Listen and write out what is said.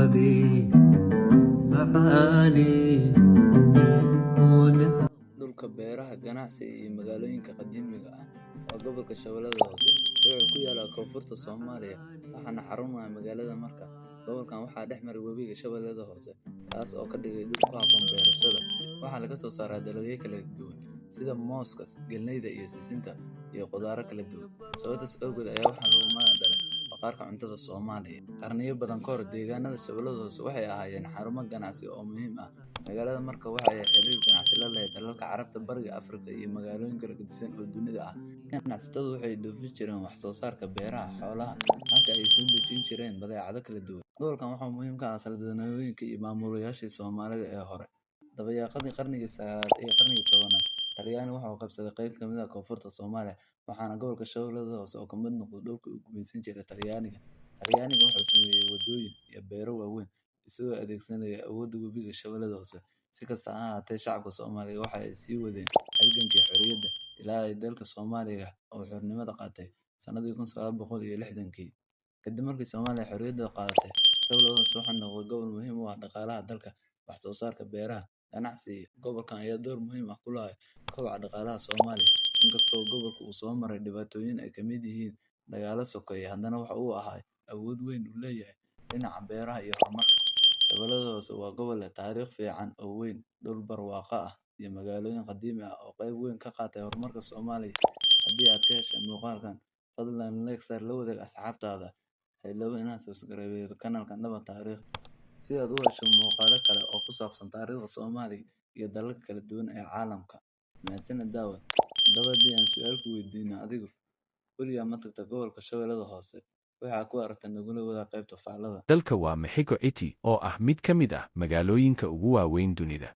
Cawadii macaani. Dhulka beeraha, ganacsiga iyo magaalooyinka qadiimiga ah waa gobolka Shabeellada Hoose. Wuxuu ku yaalaa koonfurta Soomaaliya, waxaana xarun u ah magaalada Marka. Gobolkan waxaa dhex mara webiga Shabeellada Hoose, kaas oo ka dhigay dhul ku habboon beerashada. Waxaa laga soo saaraa dalagyo kala duwan sida mooska, galleyda, iyo sisinta, iyo khudaaro kala duwan. Sababtaas awgeed ayaa waxaa loogu magac daray Bakhaarka Cuntada Soomaaliya. Qarniyo badan ka hor, deegaanada Shabeellada Hoose waxay ahaayeen xarumo ganacsi oo muhiim ah. Magaalada Marka waxa ay xiriir ganacsi la lahayd dalalka Carabta, Bariga Afrika, iyo magaalooyin kala gedisan oo dunida ah. Ganacsatadu waxay dhoofin jireen wax soo saarka beeraha, xoolaha, halka ay soo dejin jireen badeecado kala duwan. Gobolkan waxa uu muhiim ka ahaa saldanadooyinkii iyo maamulayaashii Soomaalida ee hore. Dabayaaqadii qarnigii sagaalaad iyo qarnigii 10aad, Talyaanigu waxa uu qabsaday qaybo ka mid ah koonfurta Soomaaliya, waxaana gobolka Shabeellada Hoose uu ka mid noqday dhulkii uu gumaysan jiray Talyaaniga. Talyaanigu waxa uu sameeyay waddooyin iyo beero waaweyn, isagoo adeegsanaya awoodda webiga Shabeellada Hoose. Si kastaba ha ahaatee, shacabka Soomaaliyeed waxa ay sii wadeen halgankii xorriyadda ilaa ay dalka Soomaaliya uu xornimada qaatay sanadii 1960kii. Kadib markii Soomaaliya xorriyadda qaadatay, Shabeellada Hoose wuxuu noqday gobol muhiim u ah dhaqaalaha dalka, wax soo saarka beeraha, ganacsiga. Gobolkan ayaa door muhiim ah ku lahaa kobaca dhaqaalaha Soomaaliya. Inkastoo gobolka uu soo maray dhibaatooyin ay ka mid yihiin dagaallo sokeeye, haddana waxa uu ahaa awood weyn u leeyahay dhinaca beeraha iyo horumarka. Shabeellada Hoose waa gobol leh taariikh fac weyn, dhul barwaaqo ah, iyo magaalooyin qadiimi ah oo qayb weyn ka qaatay horumarka Soomaaliya. Haddii aad ka heshay muuqaalkan, fadlan like saar, la wadaag asxaabtaada. Ha iloobin inaad subscribe kanaalkan Dhaban Taariikh si aad u hesho muuqaalo kale oo ku saabsan taariikhda Soomaaliya iyo dalalka kala duwan ee caalamka. Mahadsanid daawade. Haddaba haddii aan su'aal ku weydiino, adigu weligaa ma tagta gobolka Shabeellada Hoose? Waxaa ku aragtay nagula wadaag qaybta faallada. Dalka waa Mexico City oo ah mid ka mid ah magaalooyinka ugu waaweyn dunida.